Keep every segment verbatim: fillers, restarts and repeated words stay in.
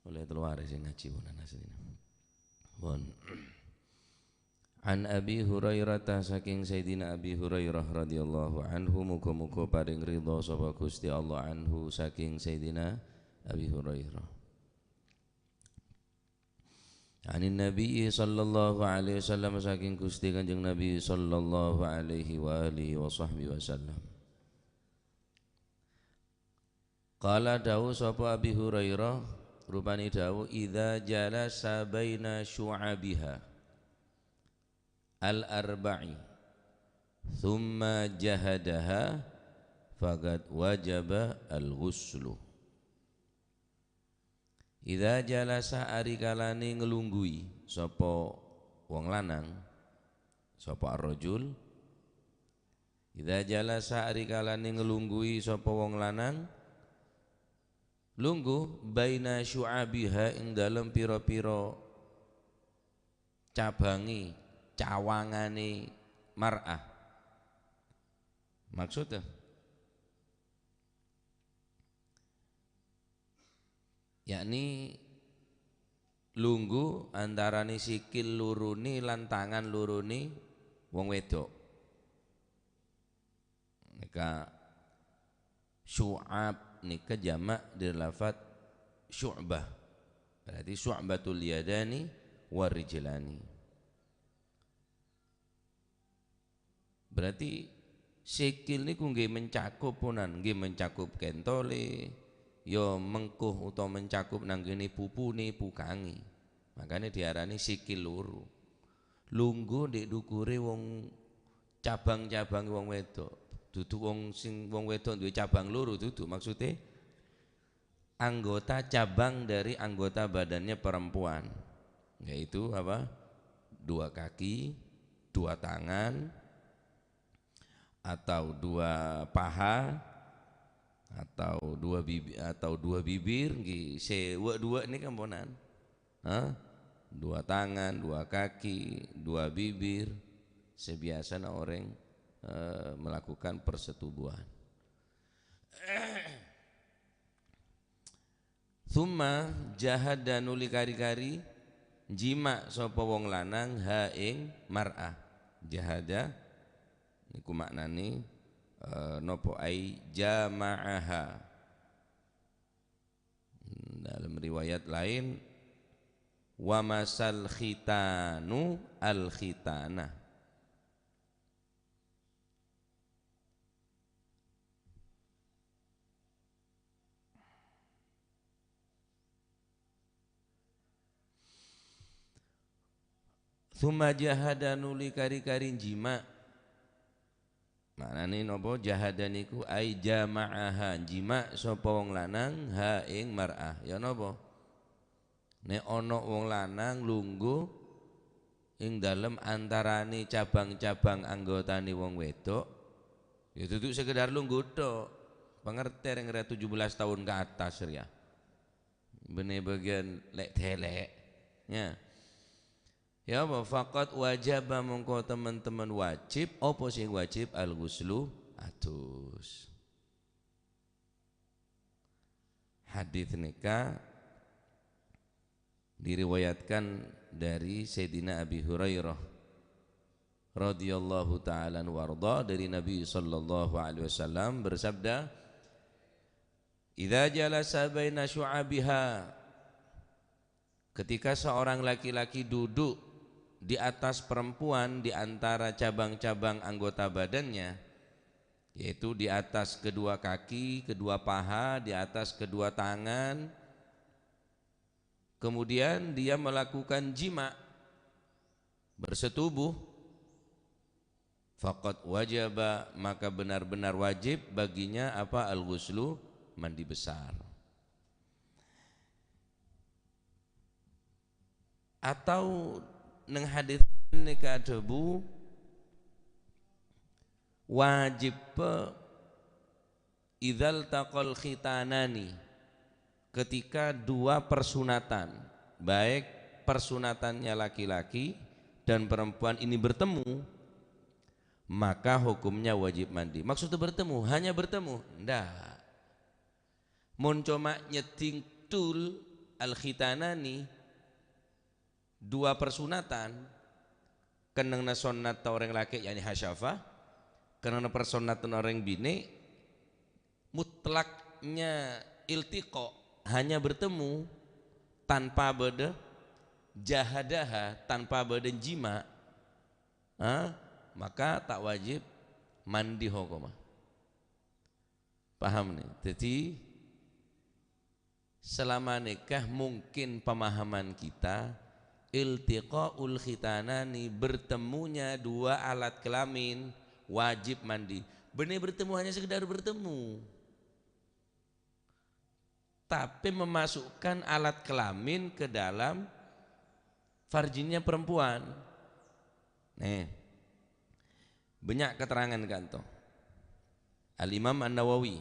Oleh tello arè sè ngajhi pon asline. Pon. An Abi Hurairah, saking Sayyidina Abi Hurairah radhiyallahu anhu, muga-muga paring ridha sapa Gusti Allah anhu, saking Sayyidina Abi Hurairah. Anin Nabi sallallahu alaihi wasallam, saking Gusti Kanjeng Nabi sallallahu alaihi wa alihi wa sahbihi wasallam. Qala, dawuh sapa Abi Hurairah, rupane dawuh, "Idza jalasa baina syu'abiha al-arba'i, tsumma jahadaha, faqad wajaba al-ghuslu." Idza jalasa, arikalane nglunggui sapa wong lanang, sapa ar-rajul, Idza jalasa, arikalane nglunggui sapa wong lanang, lunggu, baina syu'abiha, ing dalem pira-pira cabange, cawangane mar'ah. Maksudnya, yakni lunggu antarane sikil lorone lan tangan lorone wong wedok. Nèka syu'ab nèka jama' dhâri lafat syu'bah. Berarti syu'batul yadani war rijlani. Berarti sikil niku nggih mencakup ponan, nggih mencakup kentole, ya mengko utawa mencakup nang kene pupune, pukange. Makanya diarani sikil loro. Lunggu ndek dukure wong cabang-cabang wong wedok. Dudu wong sing wong wedok duwe cabang loro, dudu. Maksude anggota cabang dari anggota badannya perempuan, yaitu apa? Dua kaki, dua tangan, atau dua paha, atau dua bibi-, atau dua bibir, nggih, sè wâ'-duwâ' nèka amponan. Hah? Dua tangan, dua kaki, dua bibir, sè biyasana orèng, eh, melakukan persetubuhan. Tsumma jahada, nuli kari-kari jima' sapa wong lanang, ha ing mar'ah. Jahada niku maknane, eh, nopo ai jama'aha. Dalam riwayat lain, wa masal khitanu al khitana. Tsumma jahada, nuli kari-kari jima'. Maknane napa? Jahada niku ai jama'aha, jima' sapa wong lanang, ha ing mar'ah. Ya napa? Nek ana wong lanang lunggu ing dalem antarane cabang-cabang anggotane wong wedok, ya dudu sekedar lunggu tok. Pangerter yang tujuh belas tahun ke atas, ya. Bene bagian lek-telek. Ya. Ya apa? Faqad wajaba, mongko teman-teman wajib. Apa sing wajib? Al-ghuslu, adus. Hadis nèka diriwayatkan dari Sayyidina Abi Hurairah radhiyallahu ta'ala anhu warda, dari Nabi sallallahu alaihi wasallam bersabda, "Idza jalasa baina syu'abiha," ketika seorang laki-laki duduk di atas perempuan di antara cabang-cabang anggota badannya, yaitu di atas kedua kaki, kedua paha, di atas kedua tangan, kemudian dia melakukan jima', bersetubuh, faqad wajaba, maka benar-benar wajib baginya apa? Al-ghuslu, mandi besar. Atau neng hadis nèka adhâbu, wajib idzal taqal khitanani, ketika dua persunatan, baik persunatannya laki-laki dan perempuan ini bertemu, maka hukumnya wajib mandi. Maksudnya bertemu, hanya bertemu? Ndak. Mon coma nyeddhing dhul, Al-khitanani, dua persunatan, kennengnganna sunnatta orèng lakè', yakni hasyafah, kennengnganna persunatan orèng binè', mutlaknya iltiqa, hanya bertemu tanpa bâdâ jahadaha, tanpa bâdâ jima', ha? Maka ta' wajib mandi hokomma. Paham, nè? Dhâddhi, selama nèka mungkin pemahaman kita, iltiqaul khitanani, bertemunya dua alat kelamin, wajib mandi. Bânnè bertemu hanya sekedar bertemu. Tapi memasukkan alat kelamin ke dalam farjinya perempuan. Nè, bânnya' keterangan ka'dinto. Al-Imam An-Nawawi.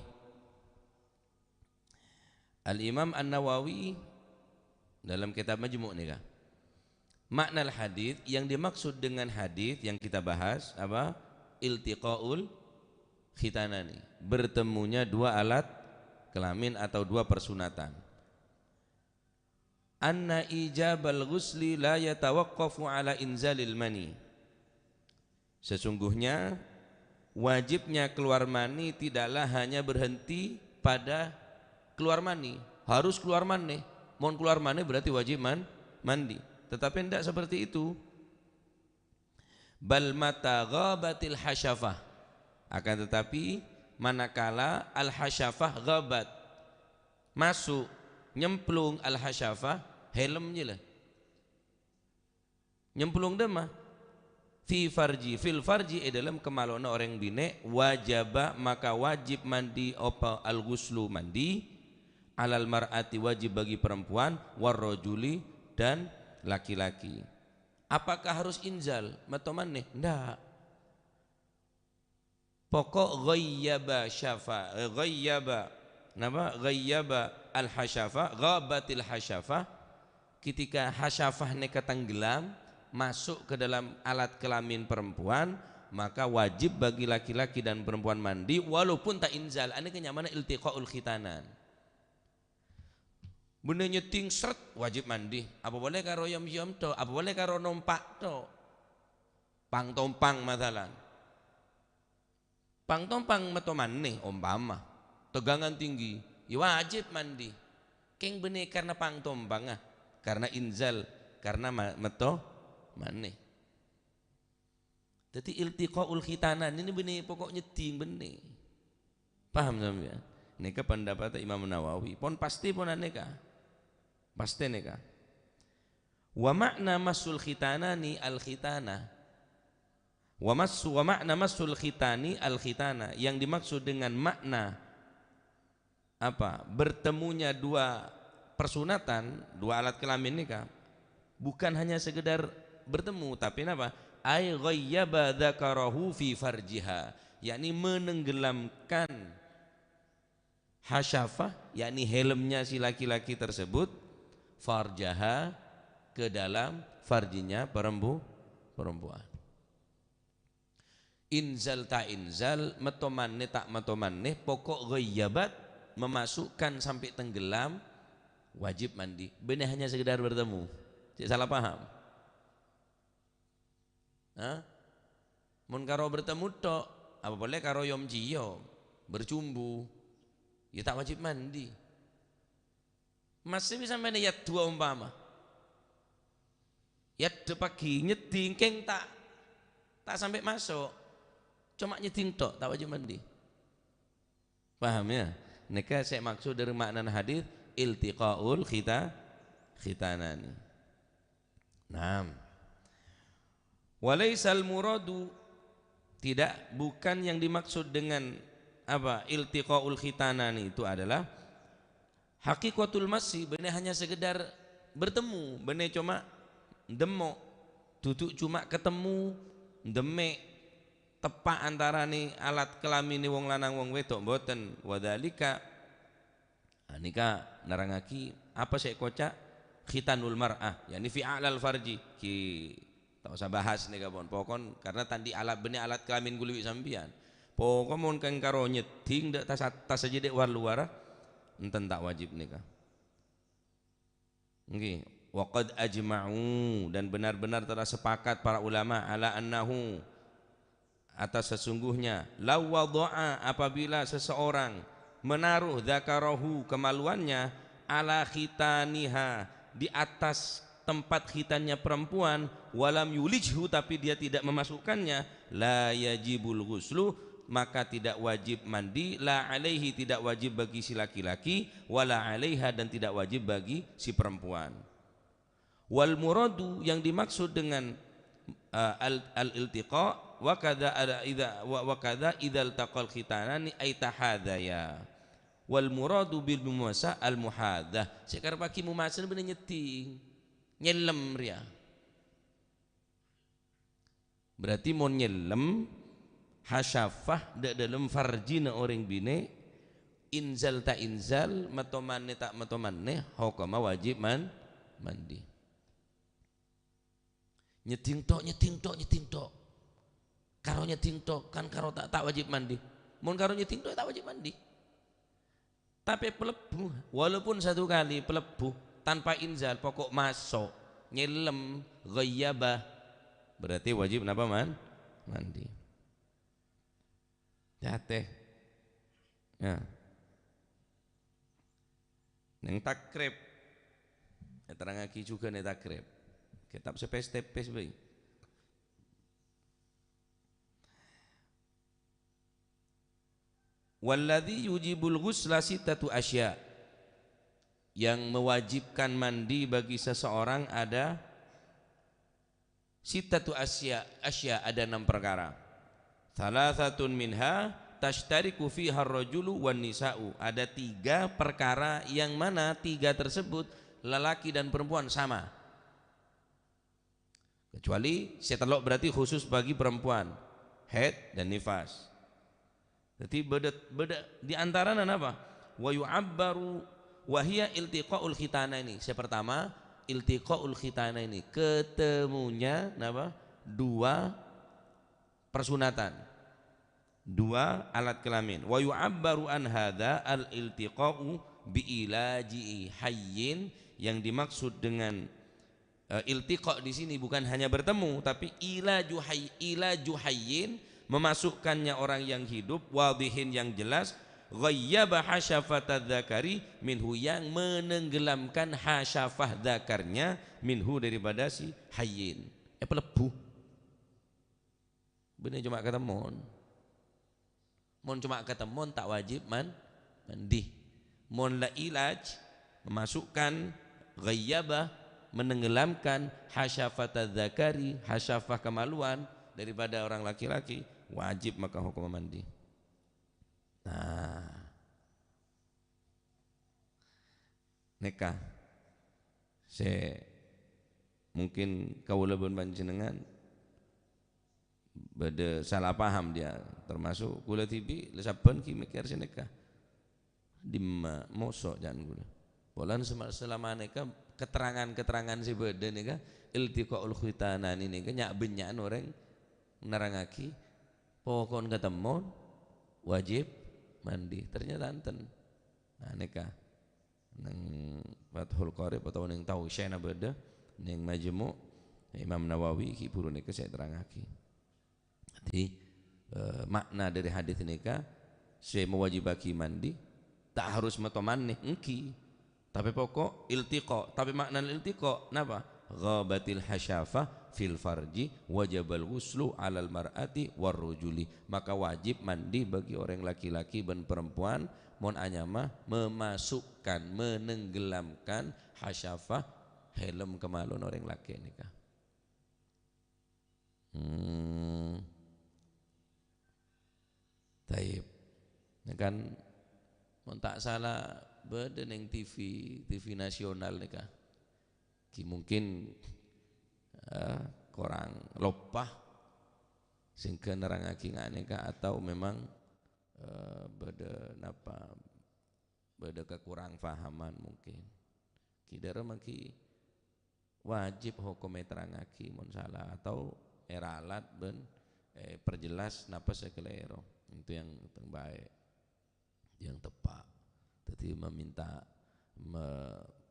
Al-Imam An-Nawawi dalam kitab Majmu' nèka. Makna hadis, yang dimaksud dengan hadis yang kita bahas apa? Iltiqaul khitanani, bertemunya dua alat kelamin atau dua persunatan. Anna ijabal ghusli la yatawaqqafu ala inzalil mani. Sesungguhnya, wajibnya keluar mani tidaklah hanya berhenti pada keluar mani. Harus keluar mani. Mon keluar mani berarti wajib man-, mandi. Tetapi tidak seperti itu. Bal mata ghabatil hasyafah. Akan tetapi, manakala al-hasyafah ghabat, masuk, nyemplung al-hasyafah, helm jâ la. Nyemplung dâmma? Fi farji, fil farji, è dâlem kamalu'na orèng binè', wajaba, maka wajib mandi apa al-ghuslu, mandi, alal mar'ati, wajib bagi perempuan, war rajuli, dan laki-laki. Apakah harus inzal? Mètto manè? Ndak. Pokok ghayyaba syafa-, eh, ghayyaba, napa? Ghayyaba al-hasyafa, ghabatil hasyafa. Ketika hasyafah nèka tenggelam, masuk ke dalam alat kelamin perempuan, maka wajib bagi laki-laki dan perempuan mandi walaupun ta' inzal. Anèka nyamana iltiqaul khitanan. Bânnè nyèddhing srèt, wajib mandi. Apa polè karo yom-yom to, apa polè karo nompa' to. Pang-tompang masalan. Pang-tompang mètto manè, ompama. Tegangan tinggi, ya wajib mandi. Kèng bânnè karna pang-tompangnga, karna inzal, karna ma-, mètto manè. Dhâddhi iltiqaul khitanan ini bânnè pokok nyèddhing bânnè. Paham sampèyan? Nèka pendapat Imam Nawawi. Pon pastè pon anèka. Pastè nèka. Wa ma'na massul khitanani al-khitana. Wa massu-, wa ma'na massul khitani al-khitana. Yang dimaksud dengan makna apa? Bertemunya dua persunatan, dua alat kelamin nèka, bukan hanya sekedar bertemu, tapi napa? Ai ghayyaba dzakarahu fi farjiha, yakni menenggelamkan hasyafah, yakni helmnya si laki-laki tersebut, farjaha, ke dalam farjinya perempu-, perempuan. Inzal ta' inzal, mètto manè ta' mètto manè, pokok ghayyabat, memasukkan sampai tenggelam, wajib mandi. Bânnè hanya sekedar bertemu. Cè' salah paham. Hah? Mon karo bertemu tok, apa polè karo yom-ciyom, bercumbu, ya ta' wajib mandi. Masè bi' sampèyan èyadduwâ ompama. Èaddhebbhâghi nyèddhing kèng ta', ta' sampè' maso'. Coma nyèddhing tok, ta' wajib mandi. Paham ya? Nèka sè maksud dâri ma'nana hadis, iltiqaul khita-, khitanani. Naam. Walaisal muradu, tidak, bukan yang dimaksud dengan apa, iltiqaul khitanani itu adalah haqiqatul massi, bânnè hanya sekedar bertemu, bânnè coma demmo, dudu coma ketemu, demme, teppa' antarane alat kelaminne wong lanang wong wedok, mboten. Wadzalika, Ah, nèka nerrangngagi apa sè èkoca' khitanul mar'ah, yakni fi a'lal farji. Ghi ta' osa bahas nèka pon. Pokon karena tandhi alat bânnè alat kelamin kulâ bi' sampèyan. Pokon mon kèng karo nyèddhing dâ' tas-, tas sajjhâ dâ' war-luwara, enten ta' wajib nèka. Nggih. Wa qad ajma'u, dan benar-benar telah sepakat para ulama, ala annahu, atas sesungguhnya, law wadha'a, apabila seseorang menaruh dzakarahu, kemaluannya, ala khitaniha, di atas tempat khitannya perempuan, walam yulijhu, tapi dia tidak memasukkannya, la yajibul ghuslu, maka tidak wajib mandi, la alaihi, tidak wajib bagi si laki-laki, wala alaiha, dan tidak wajib bagi si perempuan. Wal muradu, yang dimaksud dengan, eh, al-, al-iltiqa, wa kadza ala idza, wa, wa kadza idzal taqal khitanani ay tahadzaya. Wal muradu bil mumasa al muhadzah. Sè èkarepaghi mumasa bânnè nyeddhing. Nyellem rèya. Berarti mon nyellem, hasyafah dâ' dâlem farjina orèng binè', inzal ta' inzal, metto manè ta' metto manè, hokomma wajib man-, mandi. Nyeddhing tok, nyeddhing tok, nyeddhing tok. Karo nyeddhing tok, kan karo ta', ta' wajib mandi. Mon karo nyeddhing tok, ta' wajib mandi. Tapè palebbhu, walaupun satu kali palebbhu tanpa inzal, pokok maso', nyellem, ghayyaba, berarti wajib napa, man? Mandi. Jâtè. Ya. Neng takrib. Èterrangaghi jhughân è takrib. Kitab sè pès-tèpès bhâi. Walladzi yujibul ghusla sittatu asya. Yang mewajibkan mandi bagi seseorang ada sittatu asya, asya, ada enam perkara. Tsalasatun minha tashtariku fiha ar-rajulu wan nisa'u. Ada tiga perkara yang mana tiga tersebut lelaki dan perempuan sama. Kecuali sè tello' berarti khusus bagi perempuan, haid dan nifas. Jadi bâdâ, bâdâ di antarana napa? Wa yu'abbaru wa hiya iltiqa'ul khitanaini. Sè pertama, iltiqa'ul khitanaini, ketemunya napa? Dua persunatan. Dua alat kelamin. Wa yu'abbaru an hadza al-iltiqa'u bi ilaji hayyin, yang dimaksud dengan, eh, iltiqa di sini bukan hanya bertemu, tapi ilaju hayy-, ilaju hayyin, memasukkannya orang yang hidup, wadhihin, yang jelas, ghayyaba hasyafata dzakari minhu, yang menenggelamkan hasyafah dzakarnya minhu, daripada si hayyin. Eh, palebbhu. Bânnè coma katemmon. Mon coma katemmon, ta' wajib man-, mandi. Mon la ilaj, memasukkan, ghayyaba, menenggelamkan, hasyafata dzakari, hasyafah kemaluan daripada orang laki-laki, wajib maka hokomma mandi. Nah. Nèka sè mungkin kaulâ bân panjhennengngan bâdâ salah paham dia, termasuk kaulâ dhibi' la sabbhân ghi' mèkkèr sè nèka. Dimma moso' jhân kaulâ. Polana sema-, selama nèka keterangan-keterangan sè bâdâ nèka, iltiqa'ul khitanani nèka nya'-, bânnya'an orèng nerrangaghi pokon katemmon wajib mandi. Ternyata enten. Nah, nèka. Neng Fathul Qorib otabâ neng Tausyena bâdâ, neng Majmu' Imam Nawawi ghi' bhuru nèka sè èterrangaghi. Jadi, eh, makna dhâri hadis nèka sè mewajibaghi mandi, ta' harus mètto manè, èngghi. Tapè pokok iltiqa, tapè makna iltiqa napa? Ghabatil hasyafah fil farji, wajabal ghuslu 'alal mar'ati war rajuli. Maka wajib mandi bagi orang laki-laki bân perempuan mon anyama memasukkan, menenggelamkan hasyafah, helm kemaluan orang laki nèka. Hmm. Taib. Nèka kan, mon ta' sala, bâdâ neng T V, T V nasional nèka. Ghi mungkin, eh, korang loppa sehingga nerrangaghi nga' nèka atau memang, eh, bâdâ napa, bâdâ kakorang pahaman mungkin. Ghi dârâ maghi wajib hokom èterrangaghi mon sala atau èralat bân, eh, perjelas napa sè kalèro. Itu yang terbaik, yang tepat. Jadi meminta me-,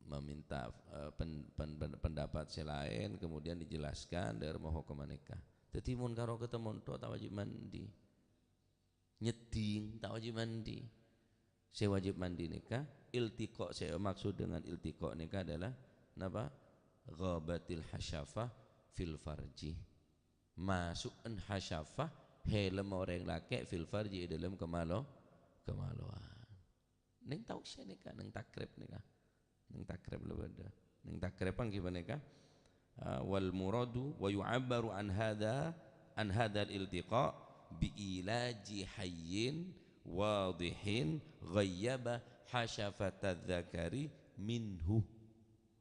meminta, eh, pen-, pen-, pen-, pendapat sè laèn, kemudian dijelaskan dhâri ma hokom nèka. Dhâddhi, mon karo ketemmo tok ta' wajib mandi. Nyèddhing ta' wajib mandi. Sè wajib mandi nèka iltiqa', sè maksud dengan iltiqa' nèka adalah napa? Ghabatil hasyafah fil farji. Masu'en hasyafah, hèlem orèng lakè' fil farji, è dhâlem kemalo-, kemaloan. Neng tau sè nèka, neng takrib nèka. Neng takrib lho bâdâ. Neng takrib panggih panèka. Ah, wal muradu wa yu'abbaru an hadza, an hadzal iltiqa' bi ilaji hayyin wadhihin ghayyaba hasyafatadz dzakari minhu.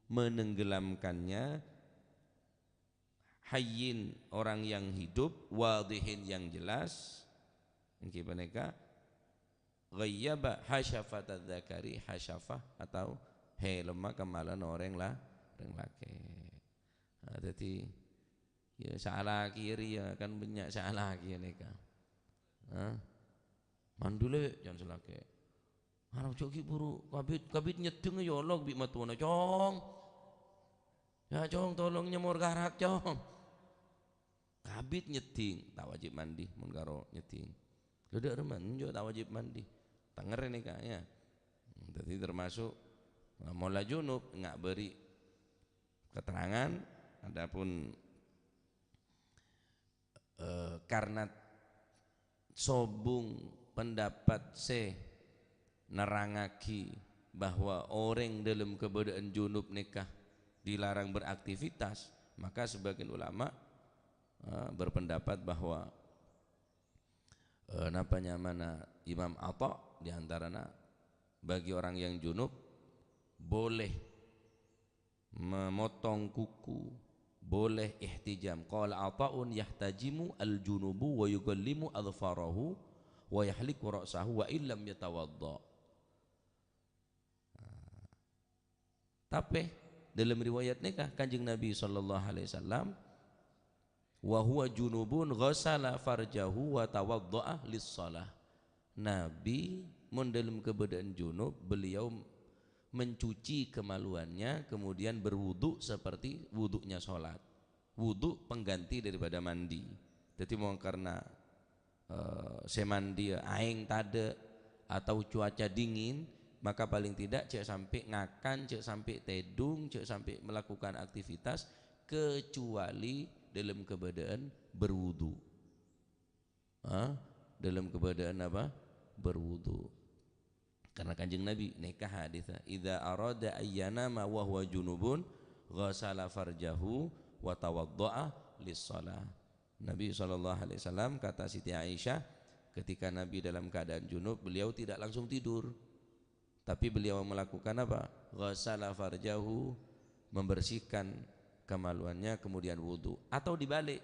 Menenggelamkannya hayyin, orang yang hidup, wadhihin, yang jelas. Èngghi panèka ghayyaba hasyafatadz dzakari, hasyafah atau hèlem kemaloan orèng la-, orèng lakè'. Nah, dhâddhi, ya, sè alakè rèya kan bânnya' sè alakè nèka. Hah? Mandulè, can sè lakè'. Arep jhâ' ghi' buru kabit, kabit nyèddhing ya Allah bi' mattowana, "Cong. Ya, Cong, tolong nyemmor karak, Cong." Kabit nyèddhing, ta' wajib mandi mon karo nyèddhing. Lho, dâ' remma enjâ' ta' wajib mandi. Tengngèrè nèka, ya. Dhâddhi termasuk, nah, mon la junub, nga' bâri' keterangan, adapun eh, karena sobung pendapat sè nerrangaghi bahwa orèng dhâlem kabâdâ'ân junub nèka dilarang beraktivitas, maka sebagian ulama, eh, berpendapat bahwa, eh, napa nyamana Imam Atha di antarana bagi orang yang junub boleh memotong kuku, boleh ihtijam. Qala Ata'un, "Yahtajimu al-junubu wa yughallimu adhfarahu wa yahliku ra'sahu wa illam yatawadda." Nah, tapè, dalam riwayat nèka, Kanjeng Nabi sallallahu alaihi wasallam, "Wa huwa junubun ghasala farjahu wa tawadda'a lis-shalah." Nabi, mon dalam keadaan junub, beliau mencuci kemaluannya, kemudian berwudu seperti wudunya sholat. Wudu pengganti daripada mandi. Jadi, mon karena, eh, sè mandi aèng tadâ' atau cuaca dingin, maka paling tidak jhâ' sampè' ngakan, jhâ' sampè' tèdung, jhâ' sampè' melakukan aktivitas kecuali dalam keadaan berwudu. Ha? Dalam keadaan apa? Berwudu. Karena Kanjeng Nabi nèka hadisnya, "Idza arada ayyanama wa huwa junubun, ghasala farjahu wa tawadda'a lis-shalah." Nabi sallallahu alaihi wasallam, kata Siti Aisyah, ketika Nabi dalam keadaan junub, beliau tidak langsung tidur. Tapi beliau melakukan apa? Ghasala farjahu, membersihkan kemaluannya, kemudian wudu. Atau dibalik,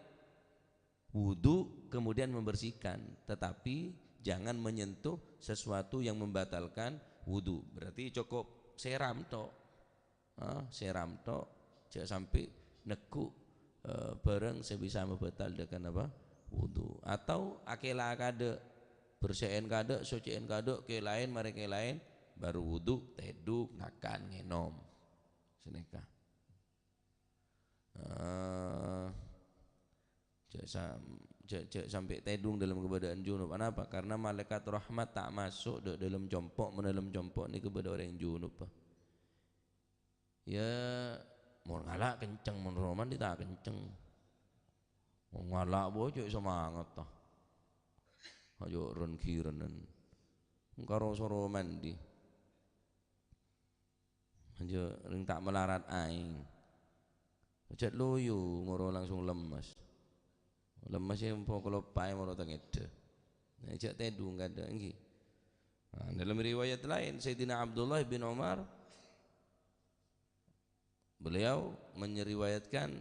wudu kemudian membersihkan, tetapi jangan menyentuh sesuatu yang membatalkan wudu. Berarti cukup siram tok. Ah, siram tok, jhâ' sampè' neggu', eh, bârâng sè bisa mabatalkan apa? Wudu. Atau akèla kadâ', bersè'è kadâ', socè'è kadâ', kèlaèn, marè kèlaèn, baru wudu, tèdung, ngakan, ngènom. Sanèka. Eh, jhâ' sam-, jhâ', jhâ' sampè' tèdung dalam keadaan junub. Anapa? Karena malaikat rahmat ta' maso' dâ-, dalam compo', mon dalam compo' nèko bâdâ orèng junub, Pak. Ya, mon ngala' kenceng, mon soro mandi ta' kenceng. Mon ngala' bâ' cè' semangat, ta. Ayo ren-ghirenen. Karo soro mandi. Aja rèng ta' malarat aèng. Jhâ' loyu, moro langsung lemes. Lemes ya, empo keloppaè moro tengedda. Nah, jhâ' tèdung kadâ', èngghi. Nah, dalam riwayat lain, Sayyidina Abdullah bin Umar, beliau meriwayatkan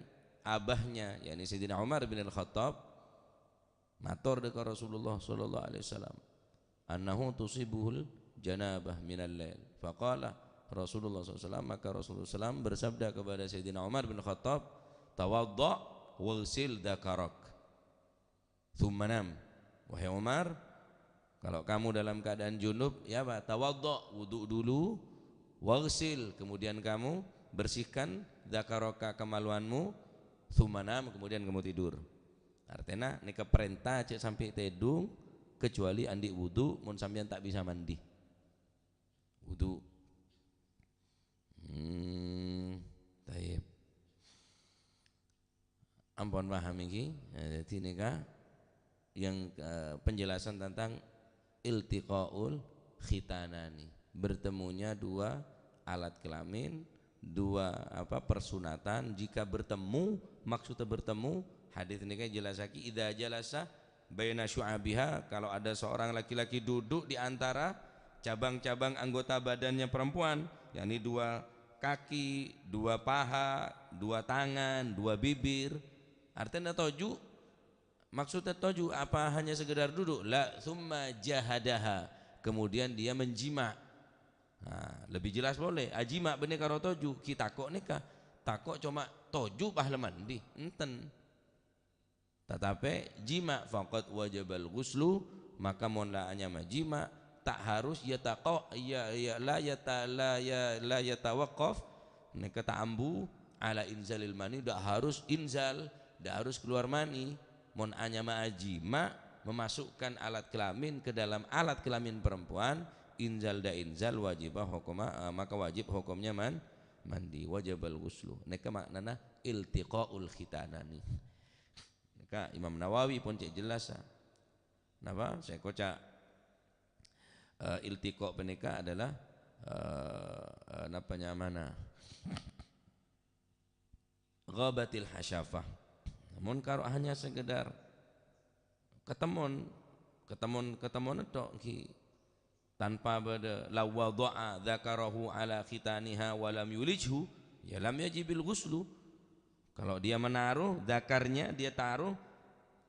abahnya, yakni Sayyidina Umar bin Al-Khattab, mator dâ' ka Rasulullah sallallahu alaihi wasallam, "Annahu tusibuhul janabah minal lail." Faqala Rasulullah sallallahu alaihi wasallam, maka Rasulullah sallallahu alaihi wasallam bersabda kepada Sayyidina Umar bin Khattab, "Tawadda waghsil dzakarak, tsumma nam." Wahai Umar, kalau kamu dalam keadaan junub, ya apa? Tawadda, wudu dulu, "Waghsil," kemudian kamu bersihkan, "dzakaraka," kemaluanmu, "tsumma nam," kemudian kamu tidur. Artèna nèka parènta jhâ' sampè' tèdung, kecuali andi' wudu, mon sampèyan ta' bisa mandi. Wudu. Hmm, tayyib. Ampon paham iki? Nah, jadi nèka yang, eh, penjelasan tentang iltiqaul khitanani, bertemunya dua alat kelamin, dua, apa, persunatan. Jika bertemu, maksudnya bertemu, hadis nèka jelasake, "Idza jalasa baina syu'abiha," kalau ada seorang laki-laki duduk di antara cabang-cabang anggota badannya perempuan, yakni dua kaki, dua paha, dua tangan, dua bibir. Artinya toju', maksudnya toju' apa hanya sekedar duduk? La, "tsumma jahadaha." Kemudian dia menjima'. Nah, lebih jelas boleh. Ajima' bânnè karo toju', ghi' tako' nèka. Tako' coma toju' pas la mandi. Enten. Tatapè jima' faqad wajabal ghuslu, maka mon la anyama jima', ta' harus yataqa-, ya, ya, la yata-, la ya-, la yatawaqqaf, nèka ta' ambu, ala inzalil mani, ta' harus inzal, ta' harus keluar mani. Mon anyama ajima', memasukkan alat kelamin ke dalam alat kelamin perempuan, inzal ta' inzal wajibah hukuma, eh, maka wajib hukumnya man-, mandi, wajabal ghuslu. Nèka maknana iltiqaul khitanani. Nèka Imam Nawawi pon cè' jelas, ah. Napa? Sè koca', eh, iltiqa' panèka adalah, eh, eh, napa nyamana? Ghabatil hasyafah. Namun kalau hanya sekedar ketemon, ketemon, ketemon tok ghi tanpa bâdâ, "Law wada'a dzakarahu ala khitaniha wa lam yulijhu, ya lam yajibil ghuslu." Kalau dia menaruh dzakarnya, dia taruh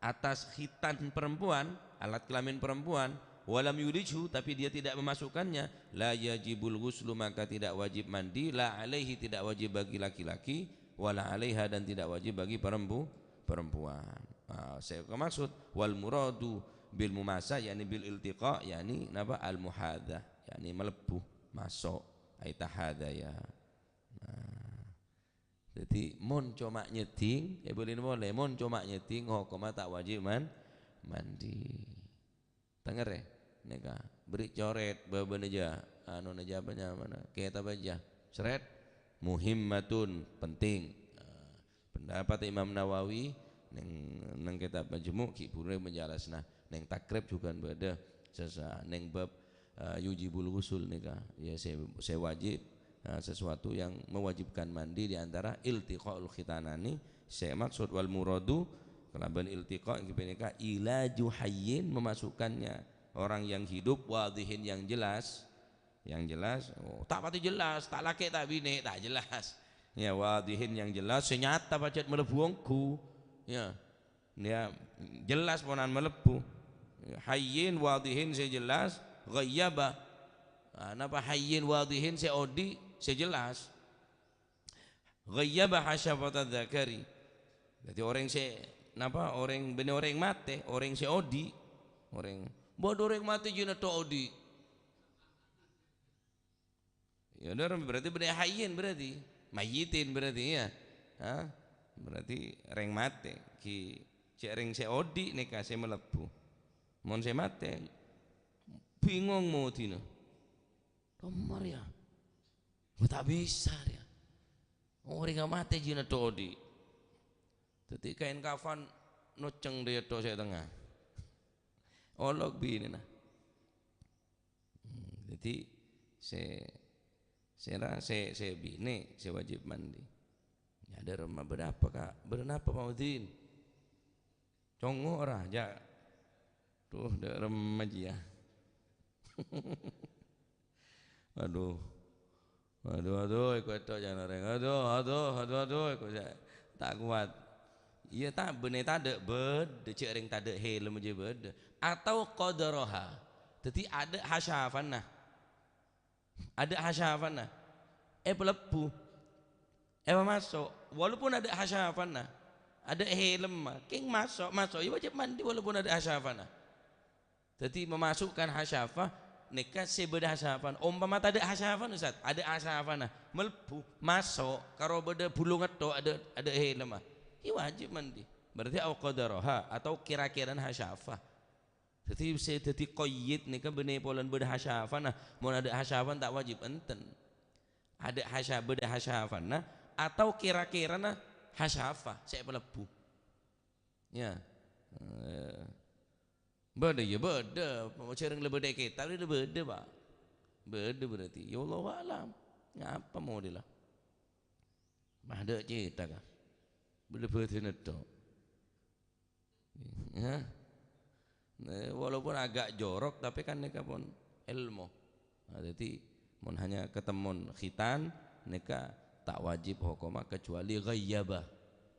atas khitan perempuan, alat kelamin perempuan, "wa lam yulijhu," tapi dia tidak memasukkannya, "la yajibul ghuslu," maka tidak wajib mandi, "la alaihi," tidak wajib bagi laki-laki, "wa la alaiha," dan tidak wajib bagi perempu-, perempuan. Nah, saya maksud, "Wal muradu bil mumasa," yakni bil iltiqa, yakni napa? Al muhadha, yakni melebu, masuk, ai tahadha ya. Nah, jadi mon coma nyedhing, eh, boleh boleh, mon coma nyedhing, hukumma ta' wajib man-, mandi. Tengere, nèka, beri coret, bâbâna jâ, anu, na jâ apa nyamana, kitab aja. Seret, muhimmatun, penting. Nah, pendapat Imam Nawawi neng, neng kitab Majmu' ghi' buru menjelasna. Neng Takrib juga bâdâ sesa, neng bab, eh, yujibul ghusl nèka. Ya, sè, sè wajib, eh, sesuatu yang mewajibkan mandi di antara iltiqaul khitanani, sè maksud wal muradu kalabân iltiqa' inggih panèka ilaju hayyin, memasukkannya orang yang hidup, wadhihin, yang jelas. Yang jelas, oh, ta' patè jelas, ta' lakè' ta' binè', ta' jelas. Ya, wadhihin yang jelas, sè nyata pajhât malebbhu ongghu. Ya. Ya, jelas ponan malebbhu. Ya, hayyin wadhihin sè jelas, ghayyaba. Ah, napa hayyin wadhihin sè odi', sè jelas. Ghayyaba hasyafata dzakari. Dhâddhi orèng sè, napa, orèng bânnè orèng matè, orèng sè odi'. Orèng, bâdâ orèng matè jiyâ nètto' odi'. Ya, udah, berarti bânnè hayyin berarti. Mayyitin berarti, ya. Hah? Berarti rèng matè. Ghi cè' rèng sè odi' nèka sè malebbhu. Mon sè matè, bingung modina. Omor ya. Wah, ta' bisa, ya. Orèng matè jiyâ nètto' odi'. Dhâddhi kaèn kafan noceng dâ' yâ tok sè tengnga. Olok binèna. Hmm, dhâddhi sè, sèra, sè, sè binè' sè wajib mandi. Ya, dâ' remma bâdâ apa, Ka'? Bâdâ napa, Pak Udin? Congo' ra, jâ'. Duh, dâ' remma jiyâ. Aduh. Aduh, aduh, èko ètto' jhâ' orèng. Aduh, aduh, aduh, aduh, èko jhâ' ta' kowat. Iyâ, ta' bânnè tadâ' bâdâ, cè' orèng tadâ' hèlem jiyâ bâdâ. Atau qadaraha. Dhâddhi adâ' hasyafanna. Adâ' hasyafanna. Èpalebbhu. Èpamaso'. Walaupun adâ' hasyafanna. Adâ' hèlemma. Kèng maso', maso'. Iyâ wajib mandi walaupun adâ' hasyafanna. Dhâddhi memasukkan hasyafah, Nèka sè bâdâ hasafan. Ompama tadâ' hasafan, Ustaz, adâ' hasafana, mlebbhu, maso', karo bâdâ bulungnga tok, adâ', adâ' hèlemma. Iyâ wajib mandi. Berarti au qadaraha, atau kira-kirana hasafa. Dhâddhi sè dhâddhi qayyid nèka bânnè polana bâdâ hasafana. Mon adâ' hasafan ta' wajib, enten. Adâ' hasa-, bâdâ hasafana atau kira-kirana hasafa sè èpalebbhu. Ya. Eh, bâdâ, ya bâdâ. Jhârâng la bâdâ è kètab, la bâdâ, Pak. Bâdâ berarti. Ya, Allahu a'lam. Ngapa mau dila? Mah adâ' cèta, ka? Bâdâ bâdâna tok. Ya. Nah, walaupun agak jorok, tapi kan nèka pon èlmo. Nah, dhâddhi, mon hanya ketemon khitan, nèka ta' wajib hokomma kecuali ghayyaba.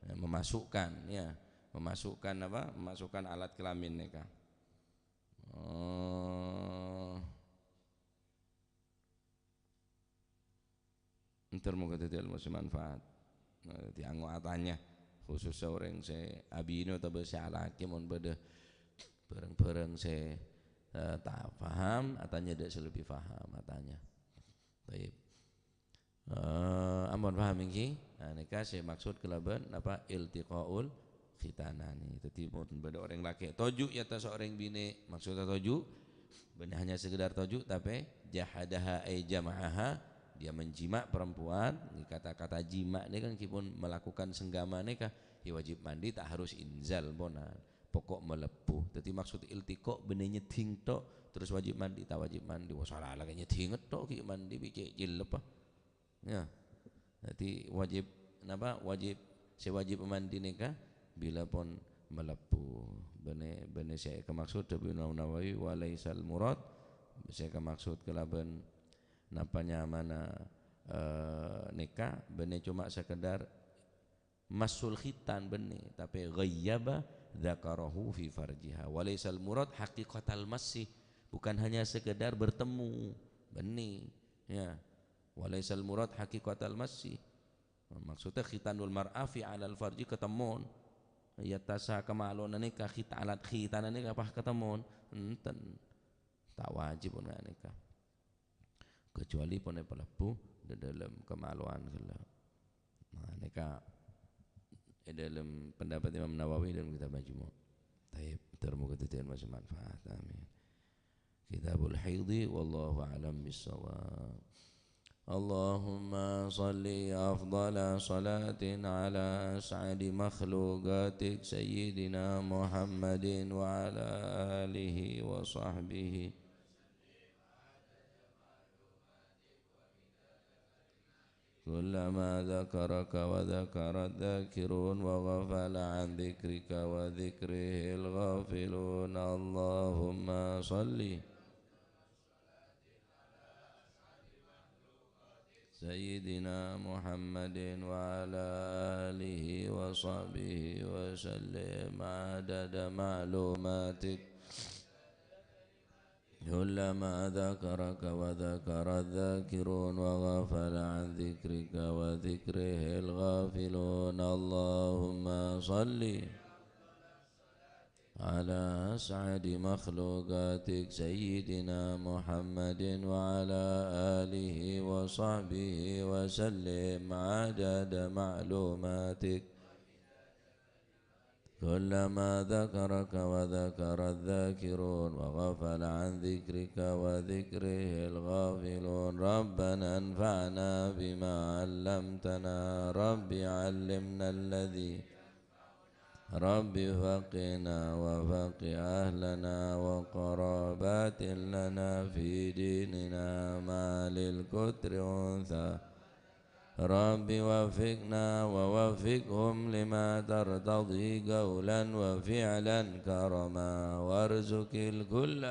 Ya, memasukkan, ya. Memasukkan apa? Memasukkan alat kelamin nèka. Oh. Entar moga dhâddhi èlmo sè manfaat. Nah, dhâddhi ango' atanya, khususnya orèng sè abinè otabâ sè alakè, mon bâdâ bârâng-bârâng sè, eh, ta' paham, atanya dâ' sè lebbi paham, atanya. Taib. Eh, ampon paham ènggi? Nah, nèka sè maksud kalabân napa? Iltiqaul khitanani. Dhâddhi, mon bâdâ orèng lakè' toju' è attas orèng binè', maksudnya toju', bânnè hanya sekedar toju', tapè jahadaha ay jama'aha, dia menjima' perempuan, kata-kata jima' nèka kan ènggi pon melakukan senggama nèka, ya wajib mandi, ta' harus inzal, ponan. Pokok malebbhu. Dhâddhi, maksud iltiqa' bânnè nyèddhing tok, terros wajib mandi, ta' wajib mandi. Wah, sala lakè' nyèddhing tok, ghi' mandi, bi' cè' cellep, ah. Ya. Dhâddhi wajib, napa? Wajib, sè wajib mandi nèka bilâ pon malebbhu. Bânnè, bânnè sè èkamaksud dhâbu Imam Nawawi, "Wa laisal murad", sè èkamaksud kalabân napa nyamana, eh, nèka, bânnè coma sekedar massul khitan bânnè, tapè ghayyaba dzakarahu fi farjiha. Wa laisal murad haqiqatal massi, bukan hanya sekedar bertemu, bânnè, ya. Wa laisal murad haqiqatal massi. Maksudnya khitanul mar'a fi alal farji, ketemon. Ya, tasa kemaloanna nèka khit-, alat khitanna nèka pas ketemon. Enten. Ta' wajib pon nèka. Kecuali pon èpalebbhu dâ-, dâlem kemaloan ghellâ'. Nah, nèka è dâlem pendapat Imam Nawawi dâlem kitab Majmu'. Taib, muga-muga dhâddhi manfaat. Amin. Kitabul Haidhi, wallahu a'lam bissawab. Allahumma shalli afdhala shalatin ala as'adi makhluqatik Sayyidina Muhammadin wa ala alihi wa sahbihi. كلما ذكرك وذكر الذاكرون وغفل عن ذكرك وذكره الغافلون. اللهم صل سيدنا محمد وعلى آله وصحبه وسلم عدد معلوماتك. كلما ذكرك وذكر الذاكرون وغفل عن ذكرك وذكره الغافلون. اللهم صل على أسعد مخلوقاتك سيدنا محمد وعلى آله وصحبه وسلم عدد معلوماتك. كلما ذكرك وذكر الذاكرون وغفل عن ذكرك وذكره الغافلون. ربنا انفعنا بما علمتنا. رب علمنا الذي رب فقهنا وفقه أهلنا وقرابات لنا في ديننا مع للكتر أنثى. رب وفقنا ووفقهم لما ترتضي قولا وفعلا كرما وارزق الكل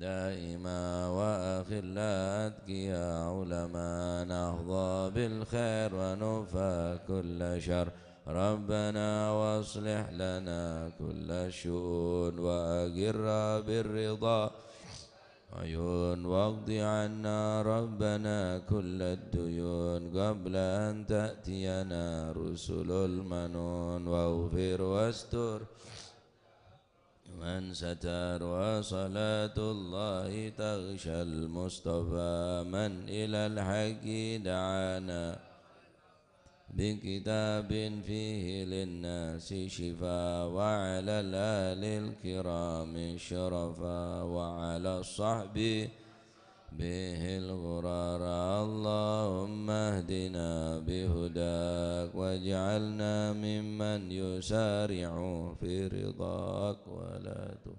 دائما وأخلاء أتقياء علماء نحظى بالخير ونكفى كل شر. ربنا واصلح لنا كل الشؤون وأقرها بالرضا عيون واقض عنا ربنا كل الديون قبل أن تأتينا رسل المنون واغفر واستر من ستر وصلاة الله تغشى المصطفى من إلى الحق دعانا بكتاب فيه للناس شفاء وعلى الآل الكرام الشرفاء وعلى الصحب به الغرر. اللهم اهدنا بهداك واجعلنا ممن يسارع في رضاك ولا تولي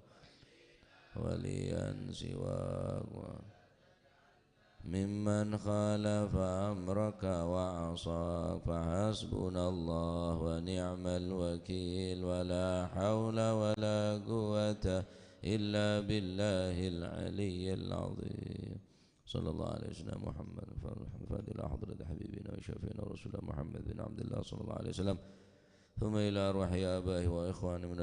وليا سواك ممن خالف أمرك وعصاك. فحسبنا الله ونعم الوكيل ولا حول ولا قوة إلا بالله العلي العظيم. صلى الله على سيدنا محمد الفاتح لحضرة حبيبنا وشفيعنا ورسولنا محمد بن عبد الله صلى الله عليه وسلم ثم إلى أرواح آبائه وإخوانه من